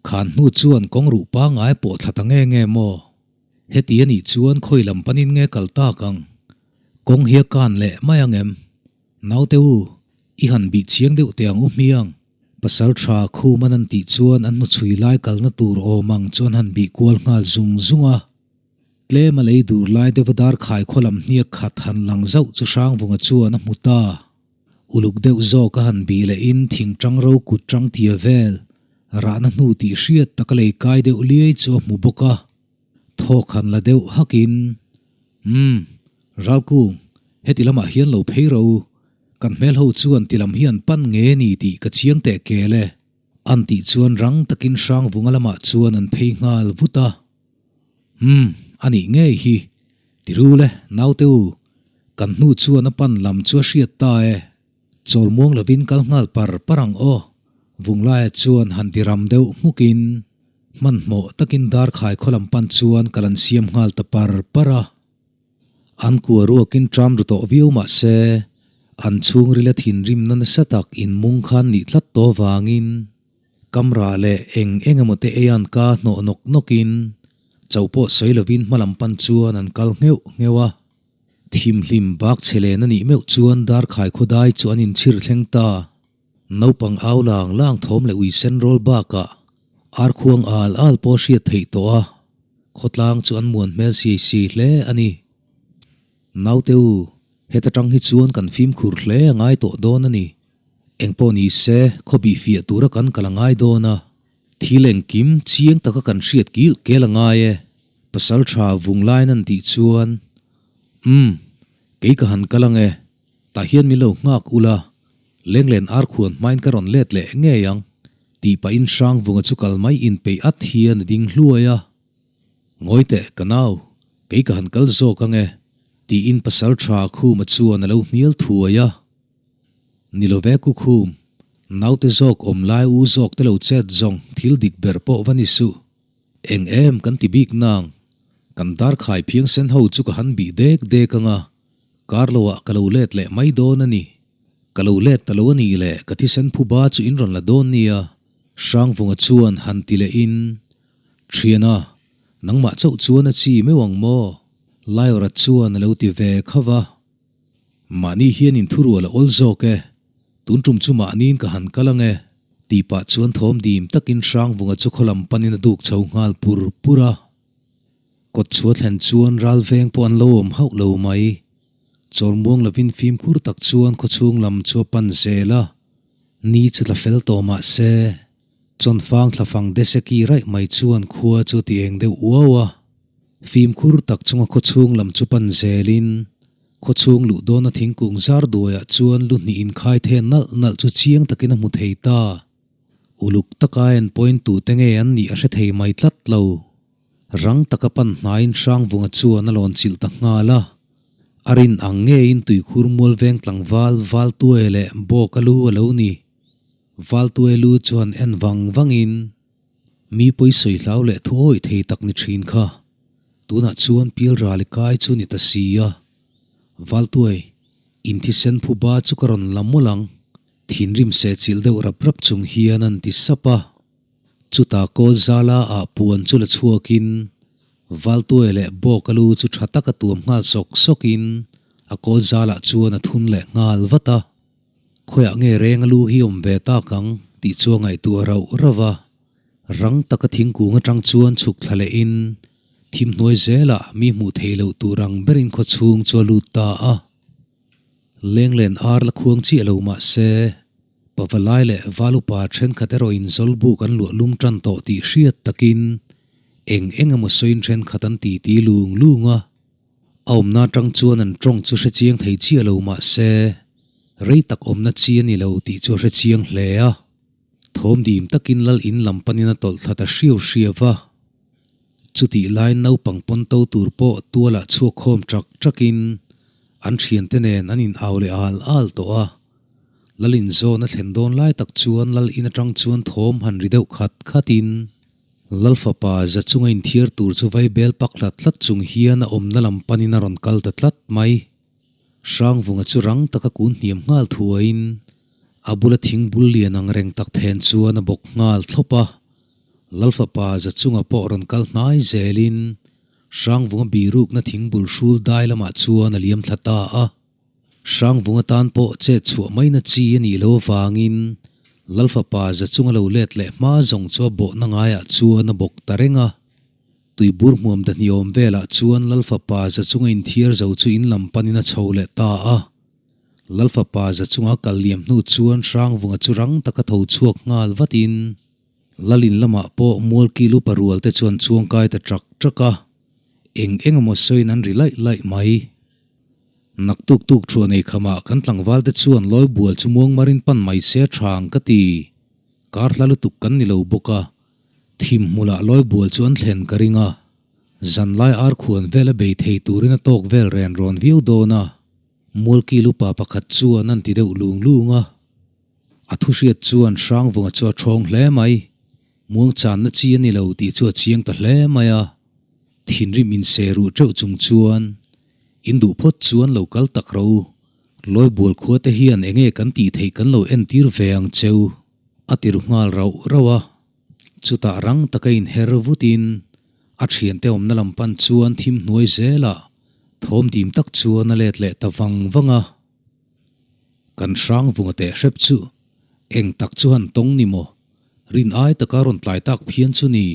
khan hnu chuan kawng ruh pangngai a pawh thla ta nge nge maw? Heti a nih chuan khawi lam panin nge kal tak ang? Kawng hi a kan leh mai ang em? Naute u, i han bih chiang deuh teh ang u hmiang. Pasal tha khum an han tih chuan an hnuchhui lai kalna tur awm ang chu an han bih kual nghal zung zung a. Tlem a lei dur lai deuha dar khai khaw lam hniak khat han lang zauh chu Hrangvunga chuan a hmu ta. Uluk deuh zawk a han bih lehin thing tang ro kut tang tia vel rahna hnu tih hriat taka lei kai deuh liai chu a hmu bawk a. Thawk han la deuh hakin, Umm, Ralkung, heti lamah hian lo phei ro u, kan hmel ho chuan ti lam hi an pan nge ni tih ka chiang teh kel e. An tih chuan rang takin Hrangvunga lamah chuan an phei nghal vut a. Umm, a nih ngei hi. Ti ru le, naute u. Kan hnu chuan a pan lam chu a hriat ta e. Chawl muang lovin kal nghal par par ang aw. Vunglaia chuan han ti ram deuh hmukin, hmanhmawh takin darkhai khaw lam pan chuan kal an siam nghal ta par par a. An kua ruakin ṭam ru tawh viau mah se, an chhungrila thinrimna nasa tak inmung khan nih tlat tawh vangin, Kamra leh eng eng emaw te ei an ka hnawh nawk nawkin cho pawh sawi lovin hma lam pan chuan an kal ngheuh ngheuh a. Thimhlim bak chhe len a nih meuh chuan darkhai khawdai chu an inchhir thleng ta. Naupang au lang lang thawm leh ui sen rawl bakah arkhuang al al pawh hriat theih tawh a, khawtlang chu an muan hmel siai siai hle a ni. Naute u, heta tang hi chuan kan fimkhur hle a ngai tawh dawn a ni. Engpawh ni se, khaw bih fiah tura kan kal a ngai dawn a, thil engkim chiang taka kan hriat kilh kel a ngai e, pasal tha vung lain an tih chuan, Umm, kei ka han kal ang e, tah hian min lo nghak ula, lenglen arkhuan hmain ka rawn let leh ngei ang, tih pahin Hrangvunga chu kal mai inpeih at hian a ding hluai a. Ngawi teh, ka nau, kei ka han kal zawk ang e, tiin pasal tha Khuma chuan a lo hnial thuai a. Ni lo ve ku khum, naute zawk awm lai u zawk te lo chet zawng thil dik ber pawh va ni suh. Eng em kan ti bik nang, kan darkhai phiang sen ho chu ka han bih dek dek anga, kar lo ah ka lo let leh mai dawn a ni. Ka lo let ta lo a nih leh ka thisen phuba chu in rawn la dawn nia, Hrangvunga chuan han ti leh in, Thiana, nangmah chauh chuan a chi meuh ang maw? Laiawrha chuan a lo ti ve khauh a. Mahni hian inthurual a awl zawk e, tun tum chu mahniin ka han kal ang e, tih pah chuan thawm dim takin Hrangvunga chu khaw lam panin a duk chho nghal pur pur a. Kawt chhuah thlen chuan ral veng pawh an lo awm hauh lo mai. Chawlmuang lovin fimkhur tak chuan khawchhung lam chu a pan zel a, ni chu tla fel tawh mah se, chawnfang thlafang deseki raih mai chuan khua chu a ti eng deuh uau a. Fimkhur tak chunga khawchhung lam chu pan zelin khawchhung luh dawna thingkung zar duaiah chuan lu hnih inkhai then nalh nalh chu chiang takin a hmu thei ta. Uluk taka en pawhin tute nge an nih a hre thei mai tlat lo. Rang taka pan hnaiin Hrangvunga chuan a lawn chilh ta nghal a. A rin ang ngeiin tuikhur mual veng tlangval Valtuai leh Bawka lu a lo ni. Valtuai lu chuan en vang vangin mi pawi sawi hlau leh thu awih thei tak ni thin kha. Tunah chuan Pialrali kai chu ni ta si a. Valtuai, in thisen phuba chu ka rawn la mawlh ang. Thinrim sehchilh deuh rap rap chung hian an ti sap a. Chutah kawl zala ah puan chu la chhuakin Valtuai leh Bawka lu chu tha taka tuam nghal sawk sawkin a kawl zalah chuan a thun leh nghal vat a. Khawiah nge reng a lu hi awm ve tak ang tih chu a ngaihtuah rauh rauh a. Rang taka thingkung atang chuan chhuk thla lehin thim hnuai zelah mi hmuh theih loh tur ang berin khawchhung chu a lut ta a. Lenglen ar la khuang chiah lo mah se, Pavalai leh Valupa thenkhat erawhin Zawlbuk an luah lum tan tawh tih hriat takin eng eng emaw sawiin thenkhat an titi lung lung a. A awmna atang chuan an tawng chu hre chiang thei chiah lo mah se, rei tak awmna chi a ni lo tih chu a hre chiang hle a. Thawm dim takin lal in lam panin a tawlh thla ta hriau hriau va. Chutih laiin naupang pawn to tur pawh tualah chhuak khawm ṭak ṭakin an ṭhiante nen an in au leh al al tawh a. Lal in zawn a thlen dawn lai tak chuan lal in aṭang chuan thawm han ri deuh khat khatin Lal fapa za chunga inthiar tur chu vai bel pak hlat hlat chung hian a awmna lam panin a rawn kal ta tlat mai. Hrangvunga chu rang taka kun hniam nghal thuaiin a bula thing bul lian ang reng tak phen chuan a bawk nghal thlawp a. Lalfapa za chunga pawh rawn kal hnai zelin Hrangvunga birukna thing bul hrul dai lamah chuan a liam thla ta a. Hrangvunga tan pawh chet chhuah maina chi a nih loh avangin Lalfapa za chunga lo let leh hma zawng chu a bawhna ngaiah chuan a bawk ta reng a. Tuibur hmuam dahnih awm velah chuan Lalfapa za chunga inthiar zo chu in lam panin a chho leh ta a. Lalfapa za chunga kal liam hnu chuan Hrangvunga chu rang taka tho chhuak nghal vatin Lalin lamah pawh Mualki lupa rual te chuan chuangkai ta ṭak ṭak a, eng eng emaw sawiin an ri laih laih mai. Naktuk tuk thuah nei khamah kan tlangval te chuan lawi bual chu muangmarin pan mai se ṭha ang ka ti. Kar hla lutuk kan ni lo bawk a, thim hmulah lawi bual chu an thlen ka ring a, zanlai ar khuan vel a bei thei turin a tawk vel ren rawn viau dawn a, Mualki lupa pakhat chuan an ti deuh lung lung a. A thu hriat chuan Hrangvunga chu a thawng hle mai. Muangchanna chi a ni lo tih chu a chiang ta hle mai a. Thinrim inse ruh teuh chung chuan, In duh phawt chuan lo kal tak rawh u. Lawibual khua te hian enge kan tih theih kan lo entir ve ang cheu, a ti ru nghal rauh rauh a. Chutah rang taka inher vutin a thiante awmna lam pan chuan thim hnuai zelah thawm dim tak chuan a let leh ta vang vang a. Kan Hrangvunga teh hrep chu eng tak chu han tawng ni maw? Rin ai taka rawn tlai tak phian chu ni.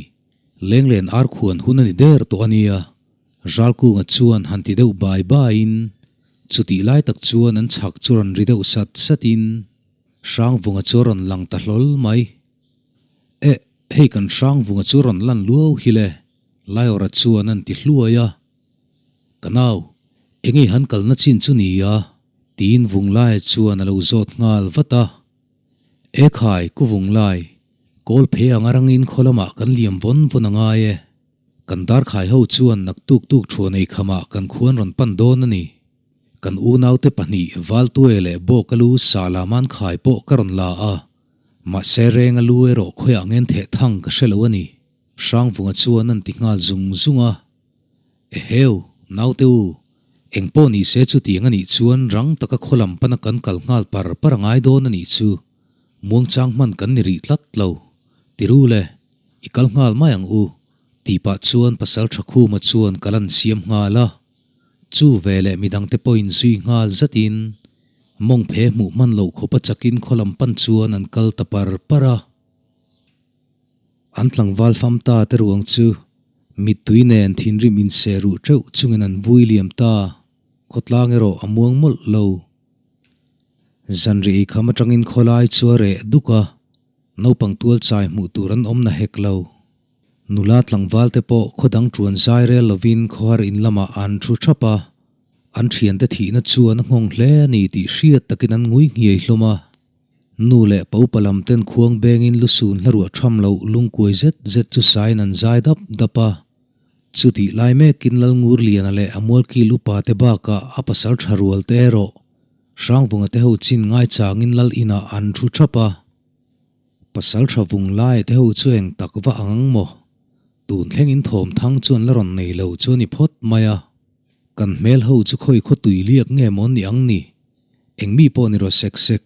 Lenglen ar khuan hun a ni der tawh a nia. Ralkunga chuan han ti deuh bai baiin chutih lai tak chuan an chhak chu rawn ri deuh sat satin Hrangvunga chu a rawn lang ta hlawl mai. Eh, hei kan Hrangvunga chu rawn lan luau hi le, Laiawra chuan an ti hluai a. Ka nau, enge han kalna chin chu ni a? tiin Vunglaia chuan a lo zawt nghal vat a. E khai, Ku Vunglai, kawl phei ang arangin khaw lamah kan liam vawn vawn a ngai e. Kan darkhai ho chuan naktuk tuk thuan ei khamah kan khuan rawn pan dawn a ni. Kan unaute pahnih Valtuaia leh Bawka lu sa laman khai pawh ka rawn la a, mahse renga lu erawh khawiah ngen theh thang ka hre lo a ni, Hrangvunga chuan an ti nghal zung zung a. Eheu, naute u, eng pawh ni se chutiang a nih chuan rang taka khaw lam pana kan kal nghal par par a ngai dawn a nih chu. Muangchang hman kan ni rih tlat lo. Ti ru le, i kal nghal mai ang u, tih pah chuan pasal tha khuma chuan kal an siam nghal a. Chu veleh midangte pawhin zui nghal zatin mawng phe hmuh hman loh khawpa chakin khaw lam pan chuan an kal ta par par a. An tlangval fam ta te ruang chu mittui nen thinrim inse ruh teuh chungin an vui liam ta, khawtlang erawh a muang mawlh lo. Zanriah eikham atangin khawlai chu a reh duk a, naupang tual chai hmuh tur an awm na hek lo. Nula tlangval te pawh khaw dang ṭuan zai rel lovin khawhar in lamah an ṭhu ṭhap a, an ṭhiante thihna chuan a nghawng hle a ni tih hriat takin an ngui nghiai hlawm a. Nu leh pa upa lam ten khuang bengin lusun hla ruah ṭham loh lungkuai zet zet chu sain an zai dap dap a. Chutih lai mekin Lalngurliana leh a mualkil upa te bakah a pasal ṭha rual te erawh Hrangvunga te ho chin ngaichangin Lal inah an ṭhu ṭhap a. Pasal ṭha vung lai te ho chu eng tak va ang ang maw? Tun thlengin thawm thang chuan la rawn nei lo chu a ni phawt mai a. Kan hmel ho chu khawi khaw tui liak nge maw ni ang ni? Eng mi pawh ni rawh sek sek.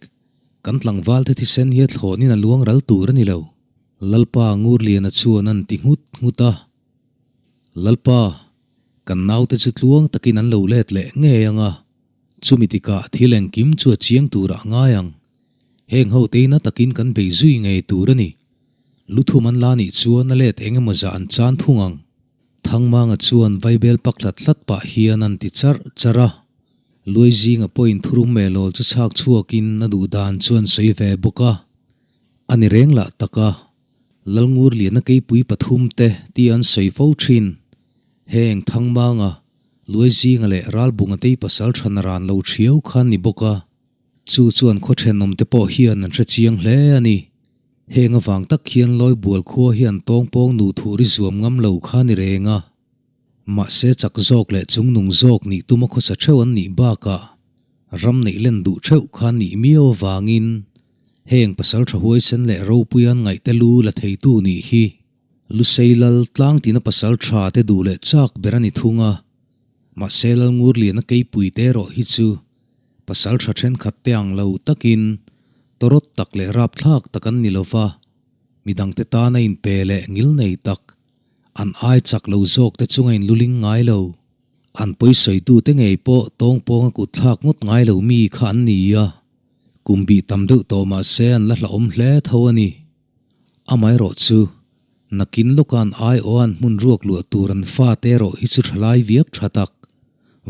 Kan tlangval te thisen hi a thlawnin a luang ral tur a ni lo. Lalpa Ngurliana chuan an ti nghut nghut a. Lalpa, kan naute chu tluang takin an lo let leh ngei ang a, chumi tikah thil engkim chu a chiang turah a ngai ang. Heng ho teina takin kan bei zui ngei tur a ni. Luthum an la nih chuan a let eng emaw zah an chan thung ang. Thangmanga chuan vaibel pak hlat hlat pah hian an ti charh charh a. Luai zinga pawhin thurum melawl chu chhak chhuakin a duh dan chuan sawi ve bawk a. A ni reng lah tak a, Lalngurliana keipui pathum te tia an sawi fo thin. Heng Thangmanga, Luai zinga leh Ralbunga tei pasal than a ran lo thiau khan ni bawk a. Chu chuan khaw thenawmte pawh hian an hre chiang hle a ni. Heng avang tak hian Lawibual khua hian tawngpawng nu thur i zuam ngam lo kha ni reng a. Mahse chak zawk leh chungnung zawk nih tuma khawsa theuh an nih bakah ram neih len duh theuh kha nih miau avangin heng pasal tha huaisen leh ropui an ngaihte lu la theitu nih hi Lusei lal tlangtina pasal tha te duh leh chak ber a ni thung a. Mahse Lalngurliana keipui te erawh hi chu pasal tha thenkhat te ang lo takin tawrawt tak leh rapthlak tak an ni lova, midangte tana inpe leh ngil nei tak, an ai chak lo zawk te chunga inluling ngai lo. An pawisawitu te ngei pawh tawngpawnga kut thlak ngawt ngai lo mi kha an ni a, kum bih tam deuh tawh mahse an la hlauhawm hle tho a ni. Amaherawh chu, nakin lawka'n aiawha'n hmun ruak luah tur an fate erawh hi chu thalai viak tha tak,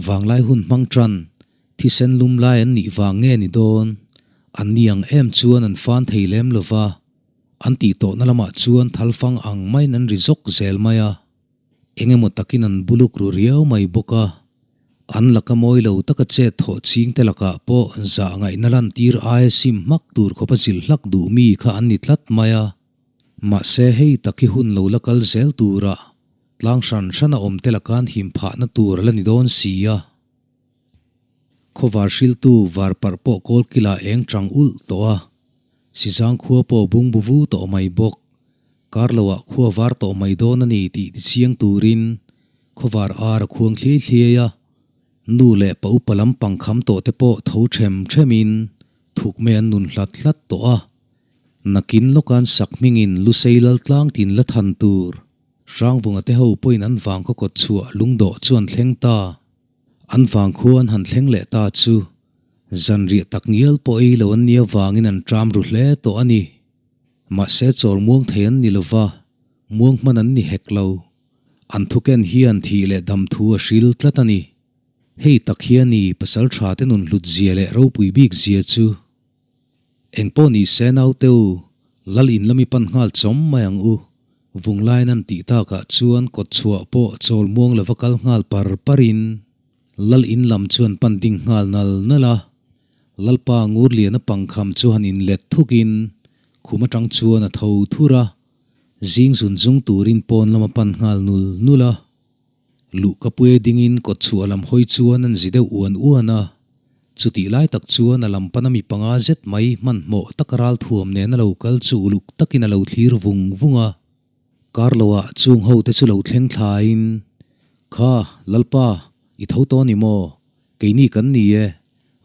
vanglai hun hmang tan, thisen lum lai an nih vang nge ni dawn? An ni ang em chuan an fan thei lem lo va, an tih tawhna lamah chuan thalfang ang maiin an ri zawk zel mai a. Eng emaw takin an buluk ru riau mai bawk a, an laka mawi lo taka chet thawh chingte lakah pawh zah ngaihna lantir aia sim hmak tur khawpa zilh hlak duh mi kha an ni tlat mai a. Mahse hei tak hi hun lo la kal zel tura tlang hran hrana awmte laka'n him phahna tur a la ni dawn si a. Khawvar hriltu var parh pawh kawlkilah eng chang ulh tawh a, Sizang khua pawh bungbu vu tawh mai bawk. Kar loah khua var tawh mai dawn a ni tih tichiang turin khawvar ar a khuang thliai thliai a. Nu leh pa upa lampang kham tawh te pawh tho them themin thuk mai an nun hlat hlat tawh a. Nakin lawka'n sak hmingin Lusei Laltlang tin la than tur Hrangvunga te ho pawhin an vang khaw kawt chhuah lungdawh chu an thleng ta. An vang khua an han thleng leh ta chu zanriah tak ngial pawh ei lo an nia vangin an ṭam ru hle tawh a ni. Mahse chawl muang thei an ni lova, muang hman an ni hek lo. An thuken hian thih leh dam thu a hril tlat a ni. Hei tak hi a ni pasal tha te nun hlut zia leh ropui bik zia chu. Engpawh ni se naute u, lal in lami pan nghal chawm mai ang u. Vunglaiin an tih takah chuan kawt chhuah pawh chawl muang lova kal nghal par parin lal in lam chu an pan ding nghal nal nal a. Lalpa Ngurliana pangkham chu han inlet thukin khum atang chuan a tho thur a, zing zun zung turin pawn lam a pan nghal nul nul a. Luhka pue dingin kawt chhuah lam hawi chuan an zi deuh uan uan a. Chutih lai tak chuan a lam pana mi panga zet mai hmanhmawh taka ral thuam nen a lo kal chu uluk takin a lo thlir vung vung a. Kar loah chung ho te chu lo thleng thlain, Kha, Lalpa, i tho tawh ni maw? Keini kan ni e,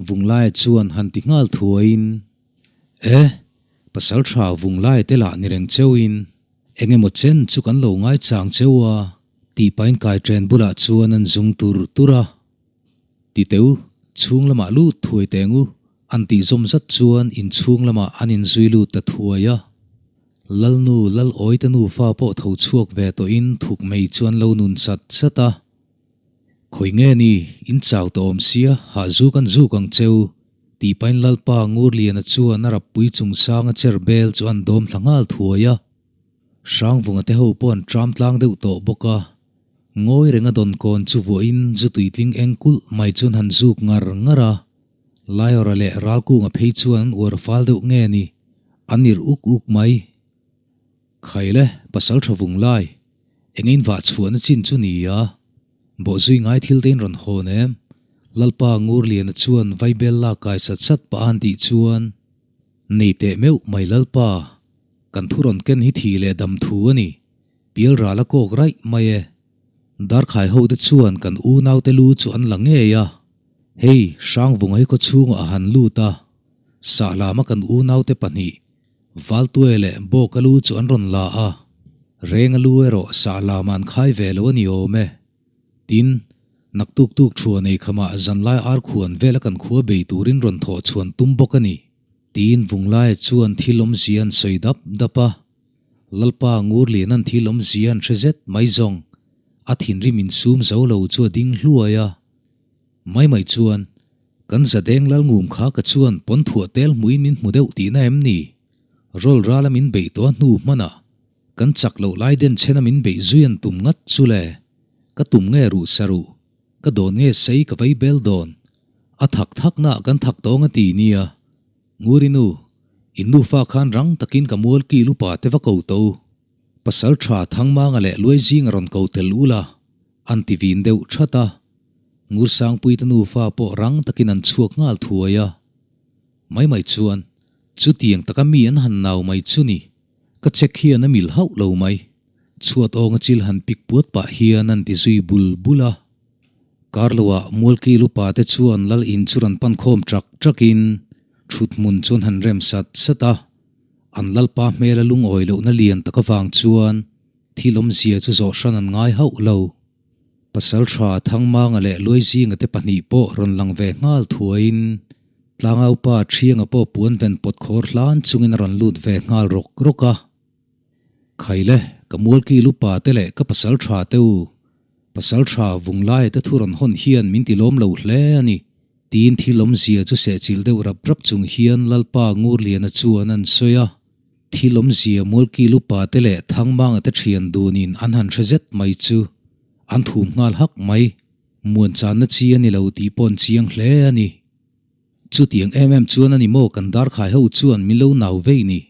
Vunglaia chuan han ti nghal thuaiin, E, pasal tha Vunglaia te lah ni reng cheuhin, Eng emaw chen chu kan lo ngaichang cheu a, tih pahin kai ṭen bulah chuan an zung tur tur a. Ti teu, chhung lamah lut thuai teng u, an tih zawm zat chuan inchhung lamah an inzui lut ta thuai a. Lalnu, Lalawite nufa pawh tho chhuak ve tawhin thuk mei chuan lo nun sat sat a. Khawi nge ni, in chau tawh awm sia, hah zu kan zuk ang cheu, tih pahin Lalpa Ngurliana chuan a rappui chungsanga cher bel chu an dawm thla nghal thuai a. Hrangvunga te ho pawh an tram tlang deuh tawh bawk a, ngawi renga dawn kawn chu vuahin zu tuitling eng kulh mai chuan han zuk ngar ngar a, Laiawrha leh Ralkunga phei chuan an uar fal deuh nge ni, an irh uk uk mai. Khaile, pasal tha vung lai, eng in vah chhuahna chin chu ni a, bawhzui ngai thil te in rawn hawn em? Lalpa Ngurliana chuan vaibel lak kai sat sat pah a han tih chuan, Nei teh meuh mai Lalpa, kan thu rawn ken hi thih leh dam thu a ni, pial ral a kawk raih mai e. Darkhai ho te chuan kan unaute lu chu an la ngei a, hei Hrangvunga hi khawchhungah a han lut a, Sahlama kan unaute pahnih Valtue leh Bawka lu chu an rawn la a, Renga lu erawh Sahlama an khai ve lo a ni awm e. Tin, naktuk tuk thuan ei khamah zanlai ar khuan vela kan khua bei turin rawn thawh chhuan tum bawk a ni, tiin Vunglaia chuan thil awmzia an sawi dap dap a. Lalpa Ngurliana'n thil awmzia an hre zet mai zawng, a thinrim insum zo lo chu a ding hluai a. Mai mai chuan, Kan zadeng Lalngum kha ka chuan pawn thuah tel hmuin min hmu deuh tihna em ni? Rawl rala min beih tawh a hnu hmanah Kan chak loh lai den chhena min beih zui an tum ngat chu le. Ka tum nge ruh sa ruh, ka dawn nge sei ka vei bel dawn. A thak thak na kan thak tawng a ti nia. Nguri nu, in nufa khan rang takin ka mual kil upa te va ko to. Pasal tha Thangmanga leh Luai zinga rawn ko tel ula, an ti vin deuh that a. Ngursangpui te nufa pawh rang takin an chhuak nghal thuai a. Mai mai chuan, chutiang taka mi an han nau mai chu ni. Ka check hian a mil hauh lo mai. Chhuat awnga chil han pik puat pah hian an ti zui bul bul a. Karloah Mualkil upa te chuan lal in chu rawn pan khawm trak trakin thut hmun chuan han rem sat sat a. An lalpa hmela lungawi lohna lian tak avang chuan thil awmzia chu zawh hran an ngai hauh lo. Pasalṭha Thangmanga leh Luaizinga te pahnih pawh rawn lang ve nghal thuaiin Tlangaupa Ṭhianga pawh puan ven pawt khawr hlan chungin a rawn lut ve nghal rawk rawk a. Khaile, ka mualkil upa te leh ka pasalṭha te u, pasalṭha Vunglaia te thu rawn hawn hian min ti lawm lo hle a ni, tiin thil awmzia chu sehchilh deuh rap rap chung hian Lalpa Ngurliana chuan an sawi a. Thil awmzia Mualkil upa te leh Thangmanga te thian dunin an han hre zet mai chu an thum nghal hak mai. Muan channa chi a ni lo tih pawh an chiang hle a ni. Chutiang em em chuan a ni maw kan darkhai ho chuan min lo nau vei ni.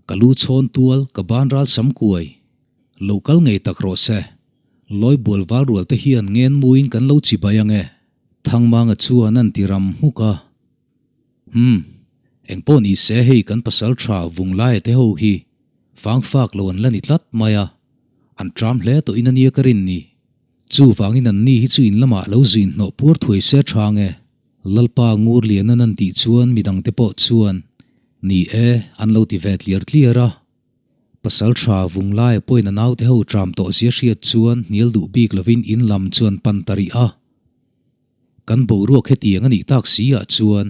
Ka lu chhawn tual ka ban ral sam kuai. Lo kal ngei tak rawh se. Lawi bual val rual te hian ngen muin kan lo chibai ang e. Thangmanga chuan an ti ram hmuk a. Umm, engpawh ni se hei kan pasal tha vung laia te ho hi fang fak lo an la ni tlat mai a, an tram hle tawh in ania ka rin ni. Chuvangin an ni hi chu in lamah lo zuin hnawh puar thuai se tha nge? Lalpa Ngurliana'n an tih chuan midang te pawh chuan ni e an lo ti ve tliar tliar a. Pasal tha vung laia pawhin a naute ho tram tawh zia hriat chuan hnial duh bik lovin in lam chu an pan ta rih a. Kan boruak hetiang a nih tak si ah chuan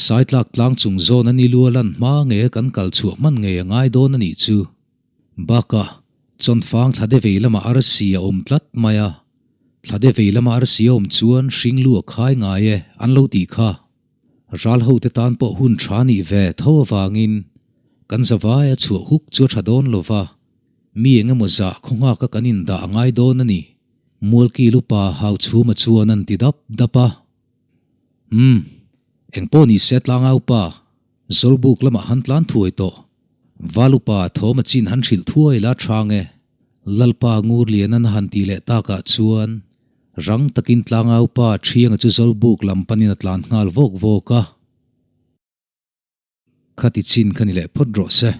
Saitlak tlang chung zawn a ni lua lan hma nge kan kal chhuah hman ngei a ngai dawn a nih chu. Bakah, chawnfang thlade vei lamah arsi a awm tlat mai a, thlade vei lama arsi a awm chuan hring lu a khai ngai e an lo tih kha. Ral hote tan pawh hun tha nih ve tho avangin kan zavai a chhuah huk chu a tha dawn lo va, mi eng emaw zah khaw nghaka kan indah a ngai dawn a ni. Mualkil upa Hauchhuma chuan an ti dap dap a. Umm, engpawh ni se tlangau pa, Zawlbuk lamah han tlan thuai tawh. Val upa thawm a chin han hrilh thuai la thang e. Lalpa Ngurlianan a han tih leh takah chuan rang takin tlangau pa Thianga chu Zawlbuk lam panin a tlan nghal vawk vawk a. Khati chin kha ni leh phawt rawh se.